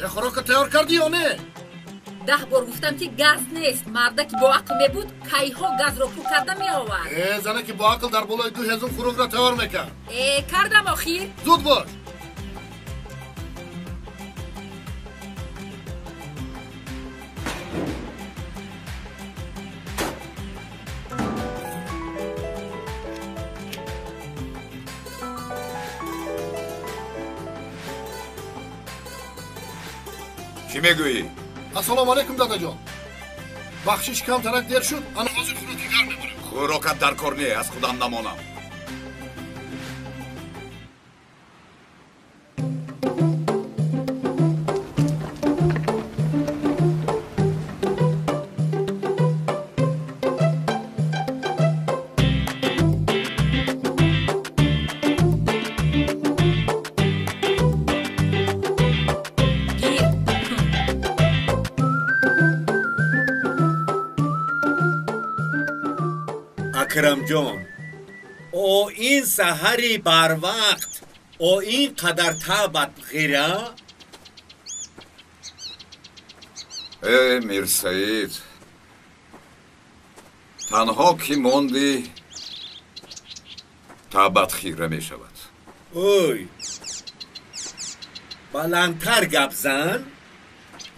Хӯрокро тайёр кардӣ ё не? 10 бор гуфтам ки газ нест. Марда ки бо ақл мебуд, кайҳо газро пур карда меовард. Зане ки бо ақл дар болои 2 ҳезум хӯрокро тайёр мекард. Кардам охир. Зуд бош. Чӣ мегӯӣ? Ассалому алайкум, дадаҷон. Бахшиш, камтарак дер шуд, ана ҳозир хӯроки гарм мебарам. Хӯрокат дар кор не, аз худам намонам. Акрамҷон, о ин саҳари барвақт, о ин қадар табат ғира? Э, Мирсаид, танҳо ки мондӣ, табат хира мешавад. Ой, баландтар гап зан,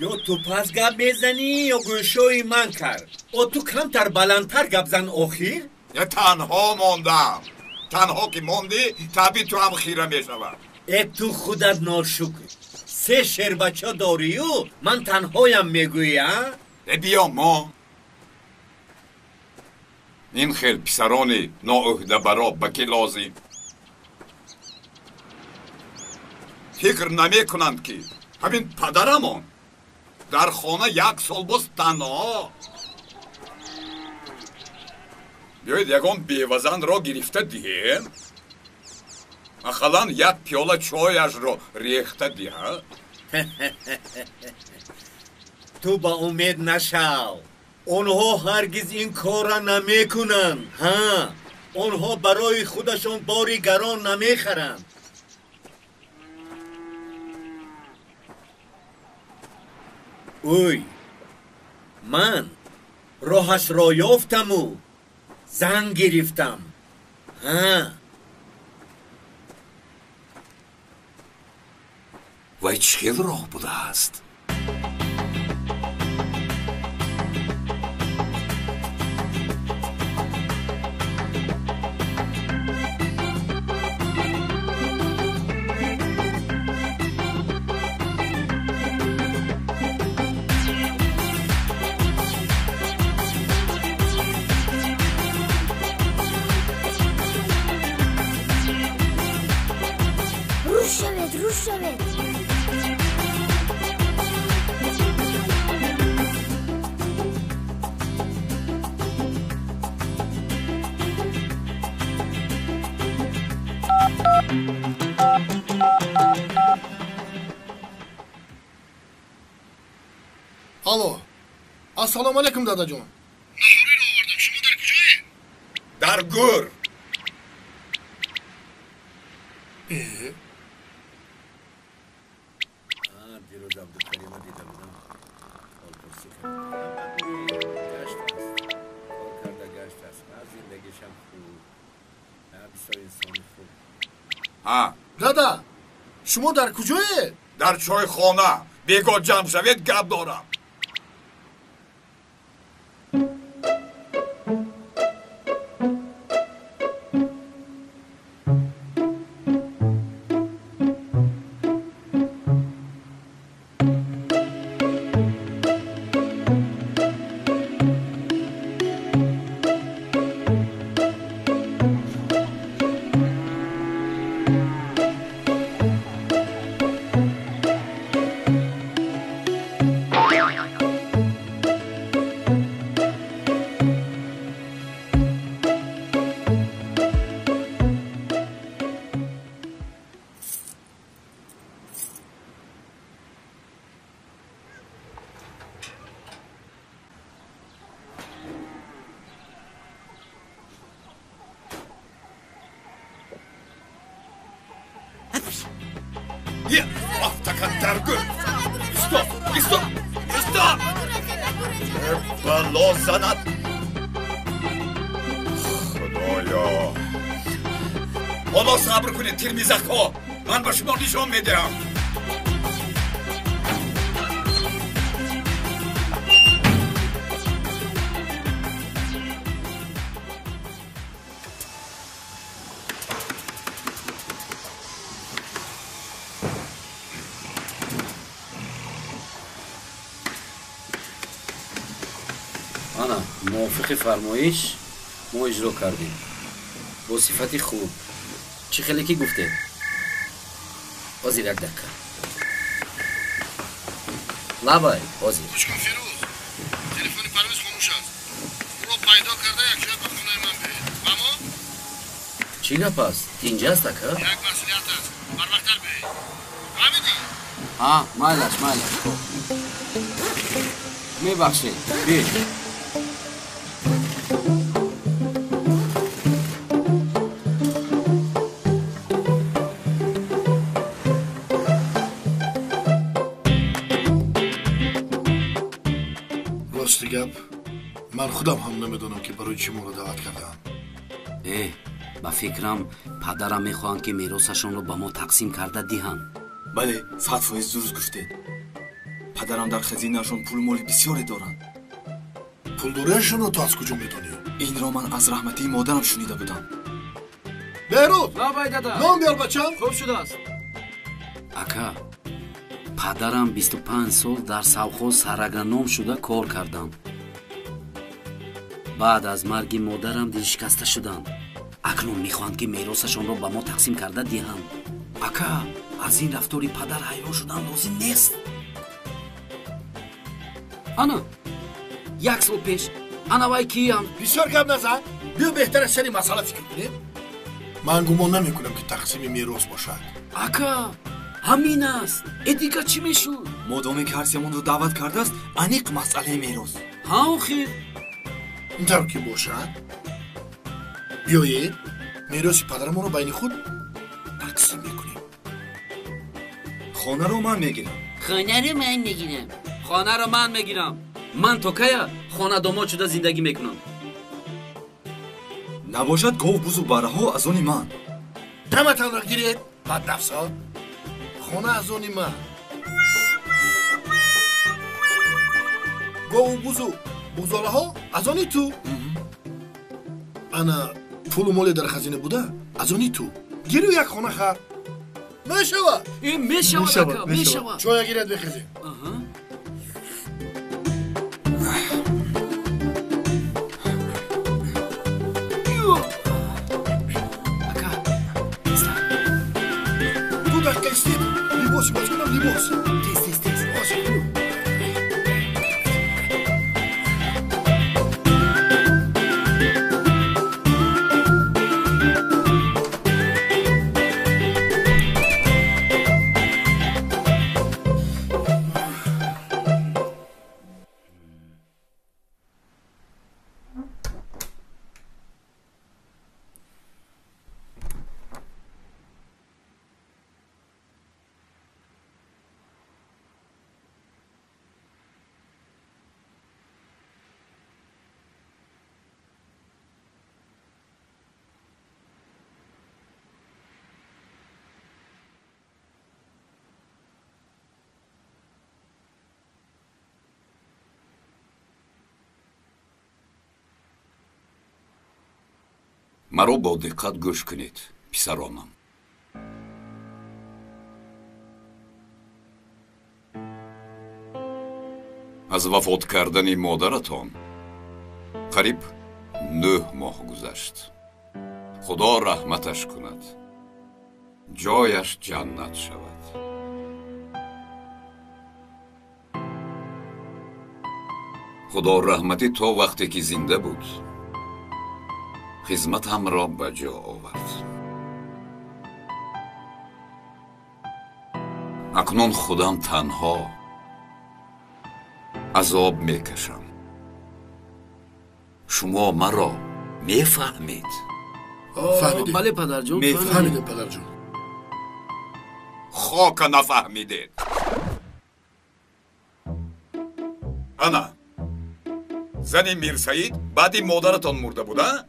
ё ту пас гап мезанӣ, ё гӯшои ман кард. О ту камтар баландтар гап зан охир? Я танҳо мондам. Танҳо ки мондӣ, таби ту ҳам хира мешавад. Э, ту худат ношукр. 3 шербача дорию, ман танҳоям мегӯӣ, а? Э, биё мо. Ин хел писарони ноӯҳдабаро ба ки лозим? Фикр намекунанд, ки ҳамин падарамон дар хона 1 сол боз танҳо. Биёед ягон бевазанро гирифта диҳем, ақаллан як пиёла чояшро рехта диҳад. Ту ба умед нашав. Онҳо ҳаргиз ин корра намекунанд. Ҳа, онҳо барои худашон бори гарон намехаранд. Ӯй, ман роҳашро ёфтаму зан гирифтам. Ҳа. Вай чӣ хел роҳ будааст? Алло, ассалому алайкум, дадаҷон. Наҳориро овардам, шумо дар куҷоед? Дар гӯр. Дирӯз Абдукарима дида будам, ҳолпурсӣ кард. Гашт аст, кор карда гашт аст. Зиндагишам хуб, бисёр инсони хуб. Дада, шумо дар куҷоед? Дар чойхона. Бего ҷамъ шавед, гап дорам. Исто! Исто! Бало занад! Худоё! Ҳоло сабр кунед, тирмизакҳо! Ман ба шумо нишон медиҳам! Ана, мувофиқи фармоиш мо иҷро кардем. Бо сифати хуб. Чӣ хеле ки гуфтед? Ҳозир як дақиқа. Лабай, ҳозир. Гӯш кун, Фирӯз. Телефони Парвиз хомӯш аст. Ӯро пайдо карда якҷоя ба хонаи ман биёед. Фаҳмо? Чӣ гап аст? Тинҷ аст, ака? Як маслиҳат аст. Барвақттар биёед. Фаҳмидӣ? Ҳа, майлаш, майлаш. Хуб. Мебахшед. Биёед. Рости гап, ман худам ҳам намедонам, ки барои чӣ моро даъват кардаанд. Э, ба фикрам, падарам мехоҳанд, ки меросашонро ба мо тақсим карда диҳанд. Бале, 100% дуруст гуфтед. Падарам дар хазинаашон пулу моли бисёре доранд. Пулдориашонро ту аз куҷо медонӣ? Инро ман аз раҳматии модарам шунида будам. Беҳрӯз! Лабай, дада. Нон биёр, бачам. Хуб шудааст. Ака, падарам 25 сол дар совхоз сарагроном шуда кор карданд. Баъд аз марги модарам дилшикаста шуданд. Акнун мехоҳанд, ки меросашонро ба мо тақсим карда диҳанд. Ака, аз ин рафтори падар ҳайрон шудан лозим нест. Ана, як сол пеш ана вай киям? Бисёр гап назан. Биё, беҳтар аз сари масъала фикр кунем. Ман гумон намекунам, ки тақсими мерос бошад. Ака, ҳамин аст. Э, дигар чӣ мешуд? Модоме ки ҳарсеамонро даъват кардааст, аниқ масъалаи мерос. Ҳа, охир. Ин тавр ки бошад, биёед мероси падарамонро байни худ тақсим мекунем. Хонаро ман мегирам. Хонаро ман мегирам. Хонаро ман мегирам. Ман то кая хонадомод шуда зиндагӣ мекунам? Набошад, гов, бузу барраҳо аз они ман. Ҳаматанро гиред, баднафсо. Хона аз они ман, гову бузу бузолаҳо аз они ту. Ана, пулу моле дар хазина буда аз они ту. Гиру як хона хар. Мешавад? Э, мешавад, ака, мешавад. Чоя гиред, бихезем. Ака, тезтар. Ду дақиқа истед, либос иваз кунам, либос. Тез, тез, тез. Ҳозир. Маро бо диққат гӯш кунед, писаронам. Аз вафот кардани модаратон қариб 9 моҳ гузашт. Худо раҳматаш кунад, ҷояш ҷаннат шавад. Худо раҳматӣ то вақте ки зинда буд, хизматамро ба ҷо овард. Акнун худам танҳо азоб мекашам. Шумо маро мефаҳмед? Фаҳмидем. Бале, падарҷон. Фаҳмидем, падарҷон. Хока нафаҳмидед. Ана, зани Мирсаид баъди модаратон мурда буда?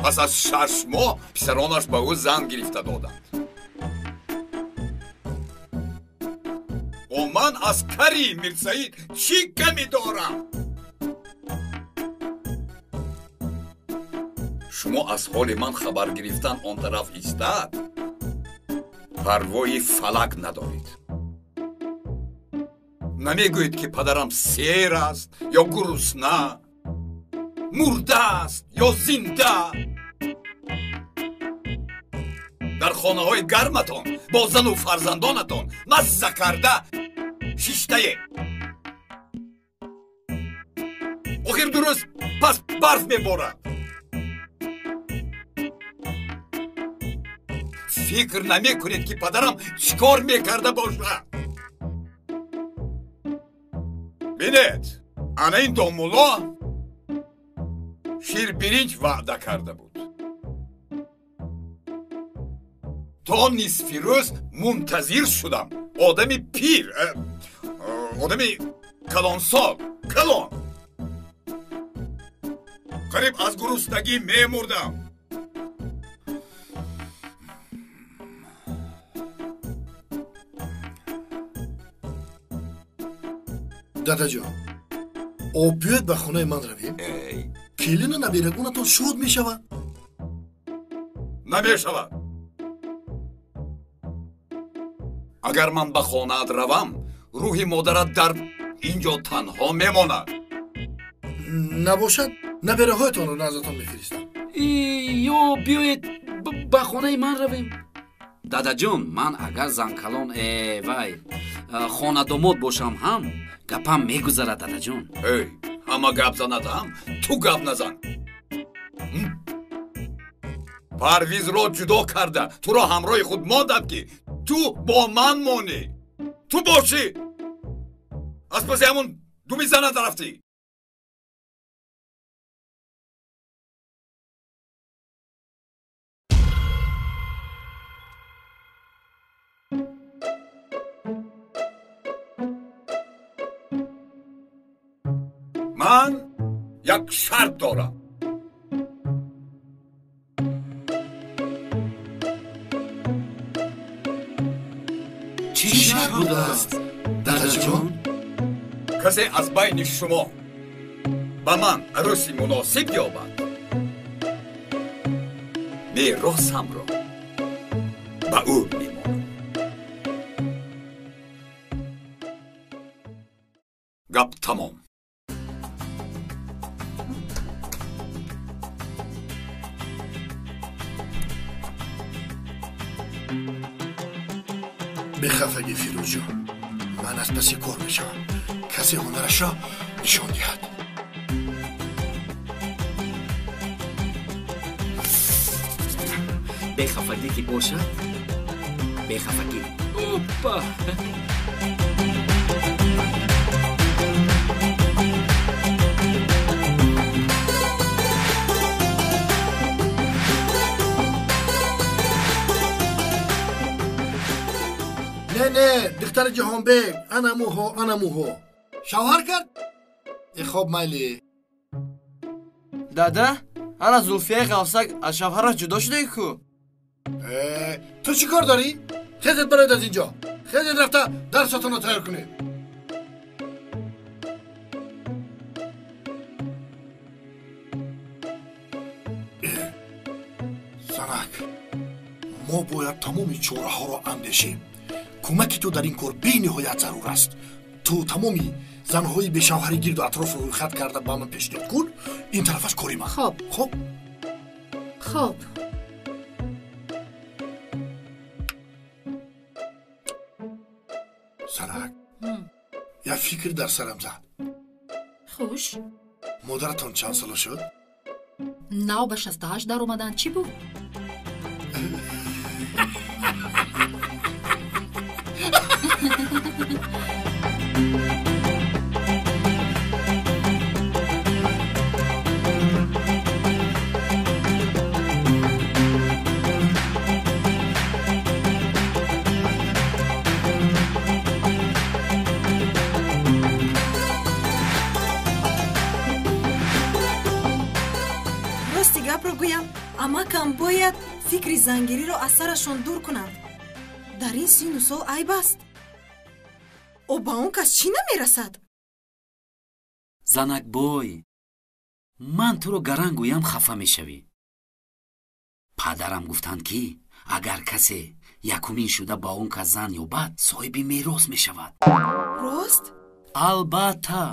Пас аз 6 моҳ писаронаш ба ӯ зан гирифта доданд. О ман аз кари Мирсаид чӣ ками дорам? Шумо аз ҳоли ман хабар гирифтан он тараф истад, парвои фалак надоред. Намегӯед, ки падарам сер аст ё гурусна, мурда аст ё зинда. Дар хонаҳои гарматон бо зану фарзандонатон мазза карда шиштае. Охир дуруст пас барф меборад. Фикр намекунед, ки падарам чӣ кор мекарда бошад. Бинед, ана ин домулло ширбиринҷ ваъда карда буд. То нисфи рӯз мунтазир шудам. Одами пир, одами калонсол, калон. Қариб аз гуруснагӣ мемурдам. Дадаҷон, об биёед ба хонаи ман равем. Келину наберагонатон шод мешавад. Намешавад. Агар ман ба хонаат равам, рӯҳи модарат дар ин ҷо танҳо мемонад. Набошад, набераҳоятонро наздатон мефиристам. Ё биёед ба хонаи ман равем. Дадаҷон, ман агар занкалон вай хонадомод бошам ҳам гапам мегузарад, дадаҷон. Эй, ҳама гап занад ҳам, ту гап назан. Парвизро ҷудо карда, туро ҳамроҳи худ мондам, ки ту бо ман монӣ. Ту бошӣ. Аз паси ҳамон думи занат рафтӣ. Ман як шарт дорам. Чӣ шарт будааст, дадаҷон? Касе аз байни шумо ба ман арӯси муносиб ёбад, меросамро ба ӯ мемонам. Гап тамом. Бехафагӣ, Фирӯзҷон, ман аз паси кор мешавам. Касе ҳунарашро нишон диҳад. Бехафагӣ ки бошад, бехафагӣ. Опа! Не, не, духтари Ҷаҳонбек, анамуҳо, анамуҳо. Шавҳар кард? Хоб, майли. Дада, ана Зулфияи Ғавсак аз шавҳараш ҷудо шудаи ку? Ту чӣ кор дорӣ? Хезет бароед аз ин ҷо. Хезет рафта дарсатонро тайёр кунед. Занак, мо бояд тамоми чораҳоро андешем. Кӯмаки ту дар ин кор бениҳоят зарур аст. Ту тамоми занҳои бешавҳари гирду атрофро рӯйхат карда ба ман пешниҳод кун. Ин тарафаш кори ман. Хоб. Хоб? Хоб. Занак, як фикр дар сарам зад. Хуш. Модаратон чанд сола шуд? Нав ба 68 даромаданд. Чӣ буд? Мегӯям, амакам бояд фикри зангириро аз сарашон дур кунанд. Дар ин сину сол айб аст. О ба он кас чӣ намерасад? Занакбой, ман туро гаранг гӯям хафа мешавӣ. Падарам гуфтанд, ки агар касе якумин шуда ба он кас зан ёбад, соҳиби мерос мешавад. Рост? Албатта.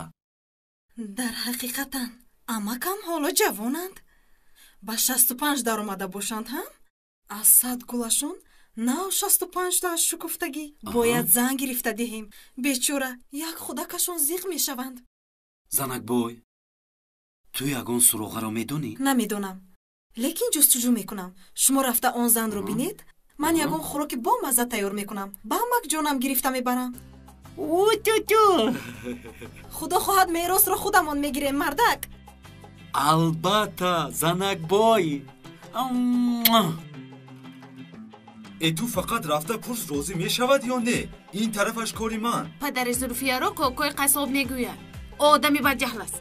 Дар ҳақиқатан амакам ҳоло ҷавонанд. Ба 65 даромада бошанд ҳам, аз 100 гулашон нав 65 тааш шукуфтагӣ. Бояд зан гирифта диҳем. Бечора як худакашон зиқ мешаванд. Занакбой, ту ягон суроғаро медонӣ? Намедонам, лекин ҷустуҷӯ мекунам. Шумо рафта он занро бинед, ман ягон хӯроки бомазза тайёр мекунам. Ба амакҷонам гирифта мебарам. Утуту! Худо хоҳад меросро худамон мегирем, мардак. Албатта, занакбой. Э, ту фақат рафта пурс, розӣ мешавад ё не. Ин тарафаш кори ман. Падари Зулфияро кокои қассоб мегӯяд. Одами бадҷаҳл аст.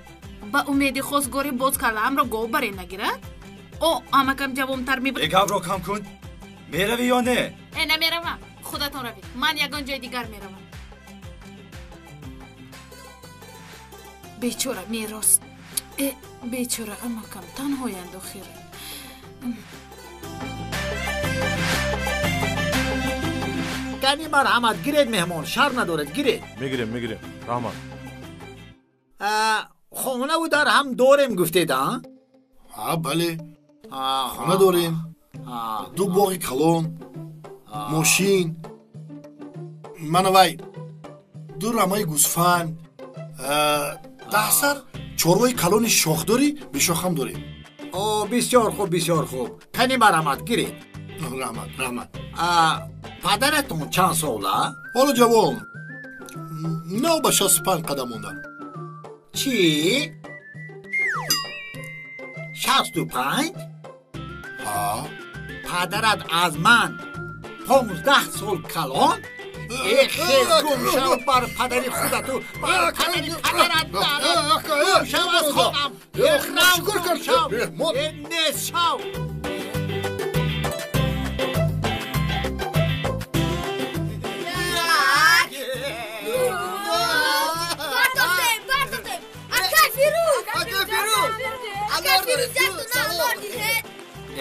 Ба умеди хостгорӣ боз калаамро гов баре нагирад. О, амакам ҷавонтар мебуд. Э, гапро кам кун. Меравӣ ё не? Э, намеравам. Худатон равед. Ман ягон ҷои дигар меравам. Бечора мерос. Э, бечора амакам танҳоянд охир. Кани марҳамат, гиред меҳмон, шарм надоред, гиред. Мегирем, мегирем. Раҳмат. Хонаву дар ҳам дорем гуфтед, а? Ҳа, бале. Хона дорем. Ду боғи калон, мошин, мана вай, ду рамаи гӯсфанд, 10 сар чорвои калони шохдорӣ бешохам дорем. О, бисёр хуб, бисёр хуб. Кани марҳамат, гиред. Раҳмат, раҳмат. Падаратон чанд сола? Ҳоло ҷавон, нав ба 65 қадам монда. Чӣ? 65? Ҳа. Падарат аз ман 15 сол калон? Э, хез, гум шав бар падари худату, бар падари падарат. Гум шав аз хонам. Рав, гум шав. Э, нест шав.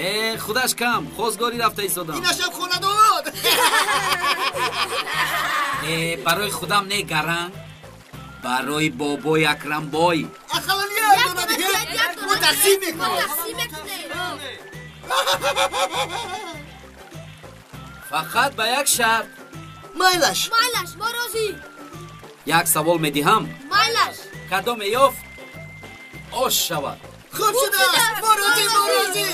Э, худаш кам, хостгорӣ рафта истодам. Инашам хонадомод. Э, барои худам не, гаранг, барои бобои Акрамбой. Мо тақсим мекунем. Фақат ба як шарт. Майлаш. Майлаш, мо розӣ. Як савол медиҳам. Майлаш. Кадоме ёфт ош шавад. Хуб шудааст. Мо розӣ, мо розӣ.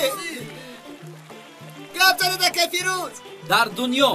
Гап занед, акай Фирӯз. Дар дунё